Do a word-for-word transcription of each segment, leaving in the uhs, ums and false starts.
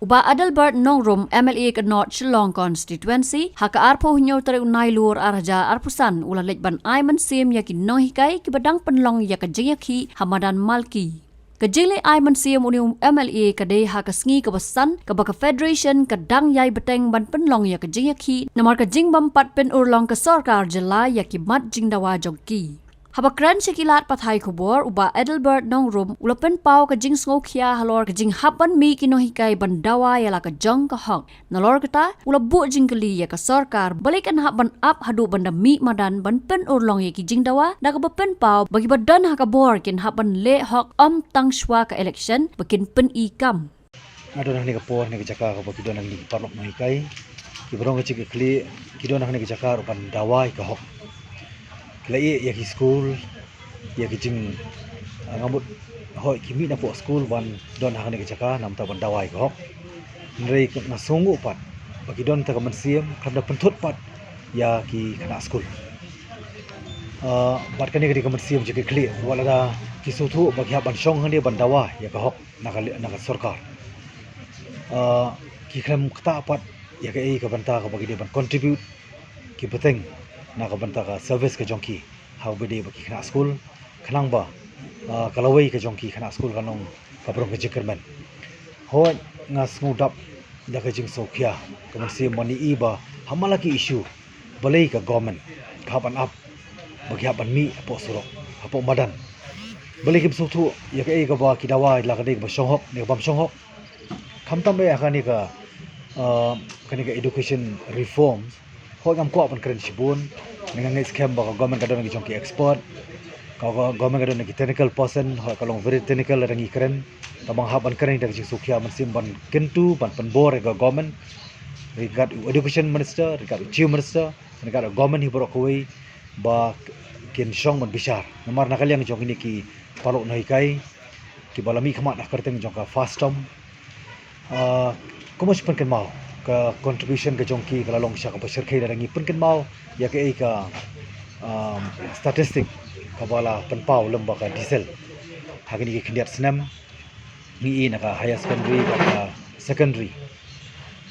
Bah Adelbert Nongrum, M L A ka North Shillong Constituency, ha ka arphew hynñiew tarik u Nailur ar hajar arphew san, u la leit ban ai mynsiem ïa ki nonghikai kiba dang pynlong ïa ka jingïakhih ha madan Malki. Ka jingleit ai mynsiem une u M L A ka dei ha ka sngi kaba san kaba ka Federation ka dang ïai bteng ban pynlong ïa ka jingïakhih namar ka jingbym pat pynurlong ka sorkar jylla ïa ki mat jingdawa jong ki. Haba kren sha ki lad pathai khubor, u Bah Adelbert Nongrum u la pynpaw ka jingsngewkhia halor ka jinghap ban mih ki nonghikai ban dawa ïa la ka jong ka hok. Nalor kata, u la buh jingkylli ïa ka sorkar balei kan hap ban ap haduh ban da mih madan ban pynurlong ïa ki jingdawa, da kaba pynpaw ba kiba don ha ka bor kin hap ban leh hok ym tang shuwa ka election ba kin pyni kam. Nga don hangne ka por, hangne ka jaka kaba ki don hangne ki paralok nonghikai, kiba rong ka jingkitkhlieh, ki don hangne ka jaka ruh ban dawa ïa ka hok. Ki la ïeh ïa ki skul, ïa ki jing, ah, nga mut hooid ki mih napoh skul ban don hangne ka jaka namar ban dawa ïa ka hok. Hynrei nga sngewnguh pat ba ki don ta ka mynsiem khlem da pynthut pat ïa ki khynnah skul. Ah, bad kane ka dei ka mynsiem jingkitkhlieh, wat lada ki sngewthuh ba ki hap ban shong hangne ban dawa ïa ka hok na ka, na ka sorkar. Ah, ki khlem ktah pat ïa kaei ka bynta kaba ki dei ban contribute ki bteng na ka bynta ka service ka jong ki, ha kaba dei ba ki khynnah skul, khnang ba, ah, ka lawei ka jong ki khynnah skul kan long kaba rong ka jingkyrmen. Hooid, nga sngew dap da ka jingsngewkhia, ka mynsiem ban ïohi ba ha man la ki issue balei ka government ka hap ban ap ba ki hap ban mih hapoh surok, hapoh madan. Balei kim sngewthuh ïa kaei kaba ki dawa, la ka dei kaba shong hok ne kaba ym shong hok. Khamtam eh ha kane ka, ah, kane ka education reform, hooid ngam kwah ban kren shibun, ne nga ngeit skhem ba ka government ka don ki jong ki expert, ka, ka government ka don ki technical person, hooid ka long very technical lada ngi kren. Tangba nga hap ban kren da ka jingsngewkhia mynsiem ban kyntu, ban pynbor ïa ka government, ryngkat u education minister, ryngkat u chief minister, ryngkat u government hi baroh kawei, ba kin shong ban bishar. Namar na ka liang jong kine ki paralok nonghikai kiba la mih khmat ha ka kyrteng jong ka FAST term, ah, kumno shu pynkynmaw, ka contribution ka jong ki ka la long sha kaba shyrkhei lada ngi pynkynmaw ïa kaei ka, um, statistic kaba la pynpaw lem bad ka diesel ha kine ki khyndiat snem. Ngi ïohi na ka higher secondary bad ka secondary.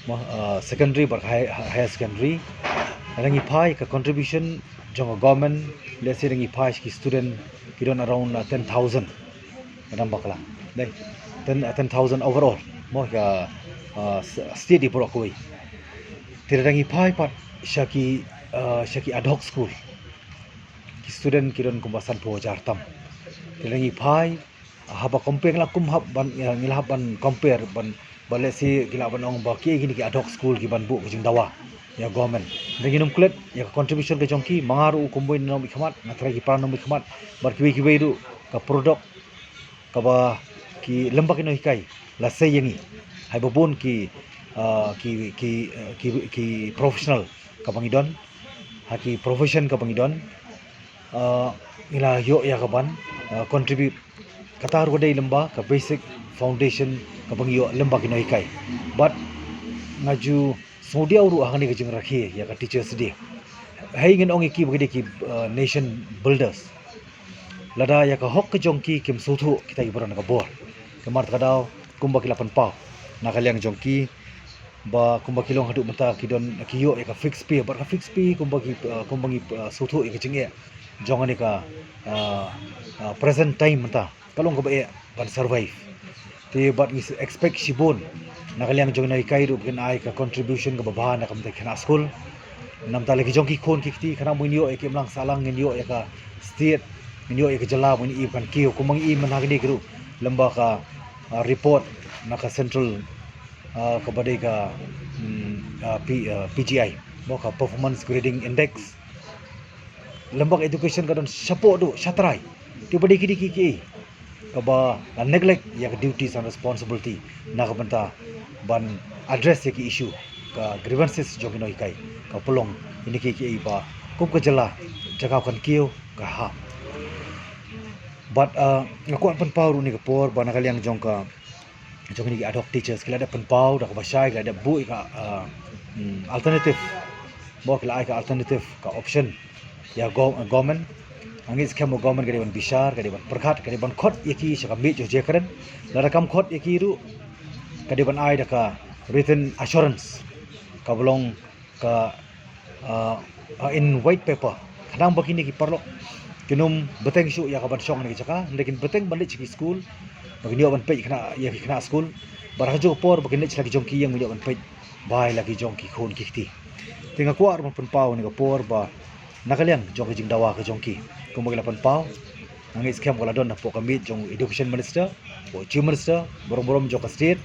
Mo, uh, secondary bad ka high-, higher secondary. Lada ngi phai ka contribution jong ka government, let's say lada ngi phai ki student ki don around, uh, ten thousand. Ka dang bakla. Dei, ten, uh, ten thousand overall. Mo ka, uh, s-, state hi baroh kawei. Te lada ngi phai pat sha ki, uh, sha ki ad hoc school, ki student ki don kumba sanphew hajar tam. Te lada ngi phai, haba compare ngi la kum hap ban, eh, ngi la hap ban compare ban, ba let's say ki lah ban ong ba kiei kine ki ad hoc school ki ban buh ka jingdawa ïa government. Lada ngin ym klet ïa ka contribution ka jong ki, ma nga ruh kumba ngi ong mih khmat, nga trai ki para ong mih khmat, bad kiwei kiwei ruh ka product kaba ki lem bad ki nonghikai la sei ïa ngi. Haba bun ki, ah, ki, ki, eh, ki, ki professional kaba ngi don ha ki profession kaba ngi don, ah, ngi la ïoh ïa ka ban, ah, contribute. Kata ruh ka dei lem bad ka basic foundation kaba ngi ïoh lem bad ki nonghikai. Bad nga ju sngewdiaw ruh ha kane ka jingrakhe ïa ka Teachers' Day. Hei, ngin ong ïa ki ba ki dei ki, ah, nation builders. Lada ïa ka hok ka jong ki kim sngewthuh, kita ki baroh na ka bor. Namar kata ka daw kumba ki la pynpaw na ka liang jong ki, ba kumba ki long haduh mynta ki don, ki ïoh ïa ka fixed pay, bad ka fixed pay kumba ki, uh, kumba ngi, uh, sngewthuh ïa ka jingeh jong kane ka, uh, uh, present time mynta ka long kaba eh ban survive. Te bad ngi expect shibun na ka liang jong ki nonghikai ruh ba kin ai ka contribution kaba bha na ka bynta ki khynnah skul. Namar la ki jong ki khun ki kti, khnang ba ngin ïoh ïa ka imlang sahlang, ngin ïoh ïa ka state, ngin ïoh ïa ka jylla, ba ngin ïoh kan kiew kumba ngi ïoh mynta kane ruh lem bad ka, uh, report na ka central, ah, kaba dei ka, mm, ah, P-, ah, P G I, mo ka Performance Grading Index. Lem bad ka education ka don shapoh duh shatrai. Te ba dei ki dei ki, ki kaba la neglect ïa ka duties and responsibility na ka bynta ban address ïa ki issue, ka grievances jong ki nonghikai, ka pynlong ïa kine ki, ki ba kum ka jylla jaka kan kiew ka hap. Bad, ah, nga kwah pynpaw ruh kane ka por ba na ka liang jong ka jong kine ki ad hoc teachers ki la dep pynpaw da kaba shai, ki la dep buh ïa ka, ah, mm, alternative. Mo ki la ai ka alternative, ka option ïa go-, government. Nga ngeit skhem ba government ka dei ban bishar, ka dei ban pyrkhat, ka dei ban khot ïa ki sha ka miej jong ka jingkren. Lada kam khot ïa ki ruh, ka dei ban ai da ka written assurance, ka ba long ka, ah, ah, in white paper, khnang ba kine ki paralok kin ym bteng shuh ïa ka ban shong ha kane ka jaka, hynrei kin bteng ban leit sha ki skul, ba kin ïoh ban peit khynnah, ïa ki khynnah skul, bad ha kajuh ka por ba kin leit sha la ki jong ki ïing ban ïoh ban peit bha ïa la ki jong ki khun ki kti. Te nga kwah ruh ban pynpaw ha kane ka por ba na ka liang jong ka jingdawa ka jong ki, kumba ki la pynpaw, nga ngeit skhem ka la don hapoh ka miet jong Education Minister, u Chief Minister, burom burom jong ka state.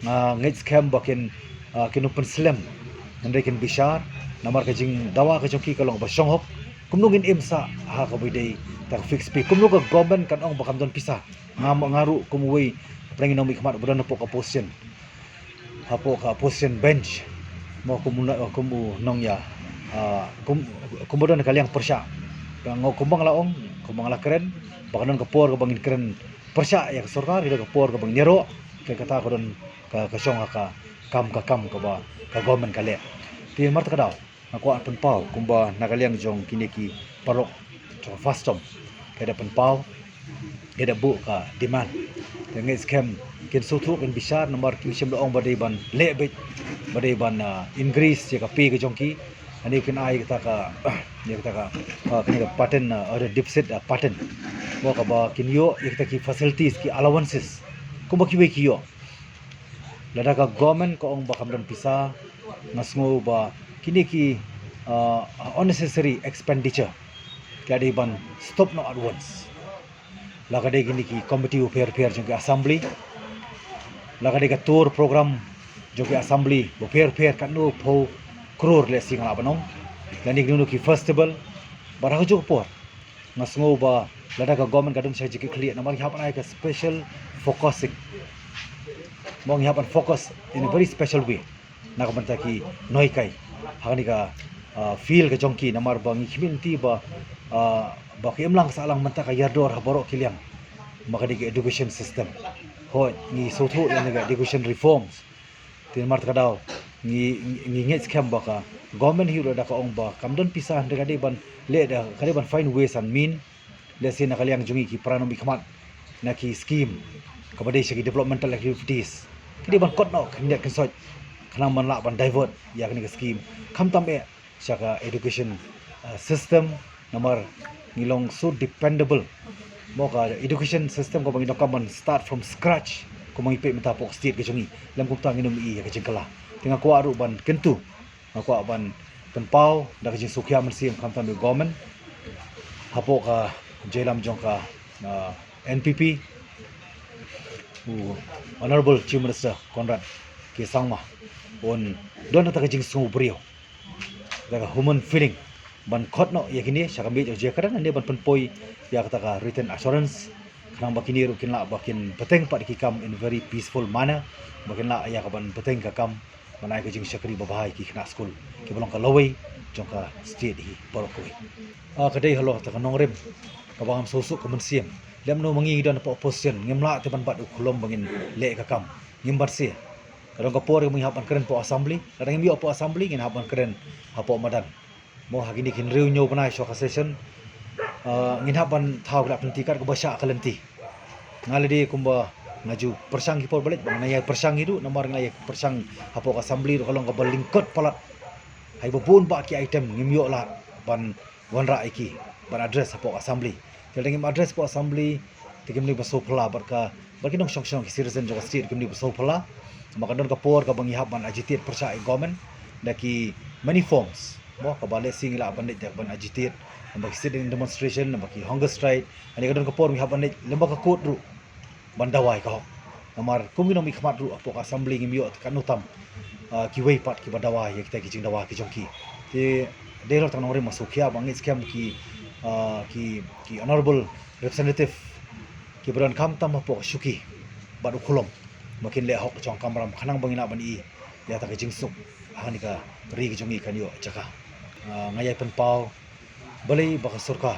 Nga ngeit skhem ba kin, ah, kin ym pynslem, hynrei kin bishar, namar ka jingdawa ka jong ki ka long ba shong hok. Kumno ngin im sah ha kaba dei ta ka fixed pay, kumno ka government kan ong ba kam don pisa? Nga, nga ruh kum uwei, pyrshah ngi nongmihkhmat ba don hapoh ka position, hapoh ka position bench, mo, kum u, kum u nongïa, ah, kum, kumba don ka liang pyrshah. Nga, kumba nga la ong, kumba nga la kren, ba ka don ka por kaba ngin kren pyrshah ïa ka sorkar, ka don ka por kaba ngin ïaroh. Ka, kata ka don ka, ka shong ha ka kam, ka kam kaba ka government ka leh. Te namar kata ka daw nga kwah pynpaw kumba na ka liang jong kine ki paralok jong FASTOM, ki da pynpaw, ki da buh ka demand. Te nga ngeit skhem kin sngewthuh, kin bishar, namar kim shym la ong ba dei ban leh beit, ba dei ban, ah, increase ïa ka pay ka jong ki. Ani kin ai kata ka, ïa kata ka, ah, kane ka pattern, ah, or deficit, ah, pattern, mo, kaba kin ïoh ïa kita ki facilities, ki allowances, kumba kiwei ki ïoh. Lada ka government ka ong ba kam don pisa, nga sngew ba kine ki, ah, unnecessary expenditure ki dei ban stop noh at once. La ka dei kine ki committee bapher bapher jong ki assembly, la ka dei ka tour program jong ki assembly bapher bapher, katno phew klur lehse nga lah ban ong, lane kino kino ki festival. Bad ha kajuh ka por nga sngew ba lada ka government ka don sha ka jingkitkhlieh, namar ngi hap ban ai ka special focusing, mo, ngi hap ban focus in a very special way na ka bynta ki nonghikai ha kane ka, ah, field ka jong ki, namar ba ngi khmih lynti ba, ah, ba ka imlang ka sahlang mynta ka ïardor ha baroh ki liang, ma ka dei ka education system. Hooid, ngi sngewthuh ïa kane ka education reforms. Te namar kata ka daw ngi, ngi, ngi ngeit skhem ba ka government hi ruh lada ka ong ba kam don pisa, hynrei ka dei ban leh da, ka dei ban find ways and mean. Lehse na ka liang jong ngi ki para nongmihkhmat, na ki scheme kaba dei sha ki developmental activities, ki dei ban kot noh khyndiat khynsoit, khnang ban lah ban divert ïa kane ka scheme, khamtam eh sha ka education, uh, system, namar ngi long so dependable. Mo, ka education system kaba ngi donkam ban start from scratch, kumba ngi peit mynta hapoh ka state ka jong ngi, lym kumta ngin ym ïohi ïa ka jingkylla. Te nga kwah ruh ban kyntu, nga kwah ban pynpaw da ka jingsngewkhia mynsiem, khamtam ïa u government, hapoh ka jingïalam jong ka, ah, N P P, u Honorable Chief Minister Conrad K Sangma, un don kata ka jingsngewbriew, kata ka human feeling, ban khot noh ïa kine sha ka miej jong ka jingïakren, ne ban pynpoi ïa kata ka written assurance, khnang ba kine ruh kin lah ba kin bteng pat ki kam in very peaceful manner, ba kin lah ïa ka ban bteng ka kam, ban ai ka jingshakri babha ïa ki khynnah skul kiba long ka lawei jong ka state hi baroh kawei. Ah, ka dei halor kata ka nongrim kaba ngam sngewsuk ka mynsiem. Lymno ma ngi ngi don hapoh opposition, ngim lah te ban bat u khlem ba ngin leh ka kam, ngim bat shuh. Ka don ka por ba ngi hap ban kren hapoh assembly, lada ngim ïoh hapoh assembly ngin hap ban kren hapoh madan. Mo, ha kine ki hynriew hynñiew bnai shuwa ka session, ah, ngin hap ban thaw ki lad lynti kat kaba shah ka lynti. Nga lade kumba nga ju pyrshang ki por ba leit, ba nga ïai pyrshang hi ruh, namar nga ïai pyrshang hapoh ka assembly ruh ka long kaba lyngkot palat. Haba bun bah ki item ngim ïoh lad ban wanrah ïa ki, ban address hapoh ka assembly. Te lada ngim address hapoh assembly, te kim dei ba sngewphylla bad ka, bad ki nongshong shnong, ki citizen jong ka state kim dei ba sngewphylla. Namar ka don ka por kaba ngi hap ban agitate pyrshah ïa government da ki many forms. Mo, kaba lehse ngi lah ban leit da ban agitate, naba ki sit-in demonstration, naba ki hunger strike, lane ka don ka por ngi hap ban leit lem bad ka court ruh ban dawa ïa ka hok. Namar kum ki nongmihkhmat ruh hapoh ka assembly ngim ïoh katno tam, ah, kiwei pat kiba dawa ïa kita ki jingdawa ki jong ki. Te dei halor kata ka nongrim nga sngewkhia, ba ngeit skhem ki, ah, ki, ki honorable representative kiba don khamtam hapoh ka shuki bad u khlem, ba kin leh hok jong ka kamram, khnang ba ngin lah ban ïohi ïa kata ka jingsuk, ha kane ka ri ka jong ngi kan ïoh jaka. Ah, nga ïai pynpaw balei ba ka sorkar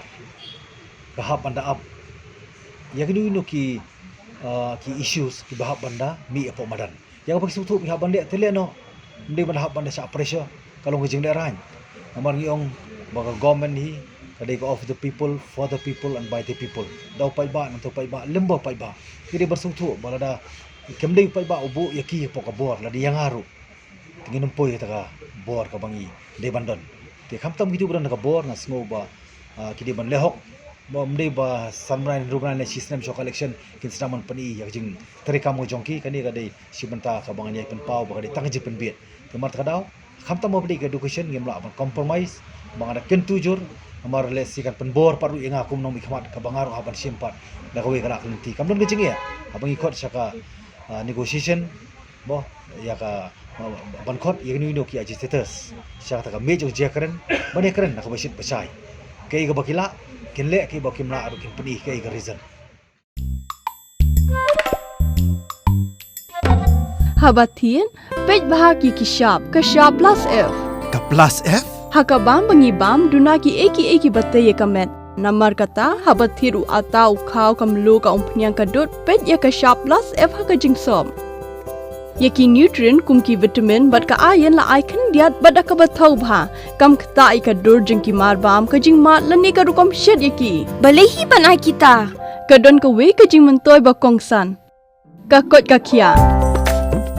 ka hap ban da ap ïa kino kino ki, ah, ki issues kiba hap ban da mih hapoh madan. Ïa kaba ki sngewthuh ba ki hap ban leh te leh noh. Ym dei ban da hap ban da shah pressure, ka long ka jinglehraiñ. Namar ngi ong ba ka government hi ka dei ka of the people, for the people and by the people. Da u paidbah, nangta u paidbah, lem bad u paidbah. Ki dei ban sngewthuh ba lada Kam dei pat ba u buh ïa ki hapoh ka bor, lada ïa nga ruh. Te ngin ym poi ha kata ka bor kaba ngi dei ban don. Te khamtam kito ba don ha ka bor nga sngew ba, ah, ki dei ban leh hok. Ba ym dei ba san bnai, hynriew bnai ne shi snem shuwa ka election kin sdang ban pyni ïa ka jingtrei kam ka jong ki, kane ka dei shi bynta kaba ngan ïai pynpaw ba ka dei tang ka jingpynbieit. Te namar kata ka daw, khamtam ba dei ka education, ngim lah ban compromise, ba nga da kyntu jur, namar lehse kan pynbor pat ruh ïa nga kum u nongmihkhmat kaba nga ruh hap ban shim pat da kawei ka lad ka lynti. Kam don ka jingeh haba ngi khot sha ka, ah, negotiation, mo, ïa ka, ah, ban khot ïa kino kino ki agitators sha kata ka miej jong jia kren, ban ïa kren na kaba shit ba shai. Kaei kaba ki lah kin leh, kaei ba kim lah ruh kin pyni kaei ka reason. Haba thied, peit bha ki ki shap, ka shap plus F. Ka plus F? Ha ka bam ba ngi bam, duna ki ei ki ei kiba tei ïa ka met. Namar kata, haba thied u atta, u khaw, ka mluh, ka umphniang, ka dud, peit ïa ka shap plus F ha ka jingsop. Ïa ki nutrient kum ki vitamin bad ka iron la ai khyndiat bad da kaba thaw bha. Kam ktah ïa ka dur jong ki mar bam, ka jingmad lane ka rukom shet ïa ki. Balei hi ban ai kita? Ka don kawei ka jingmyntoi ba kongsan. Ka koit ka khiah.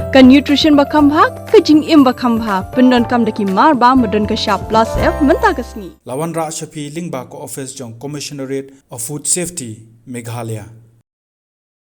Ka nutrition ba kham bha, ka jingim ba kham bha. Pyndonkam da ki mar bam ba don ka shap plus F mynta ka sngi. La wanrah sha phi lyngba ka office jong Commissionerate of Food Safety, Meghalaya.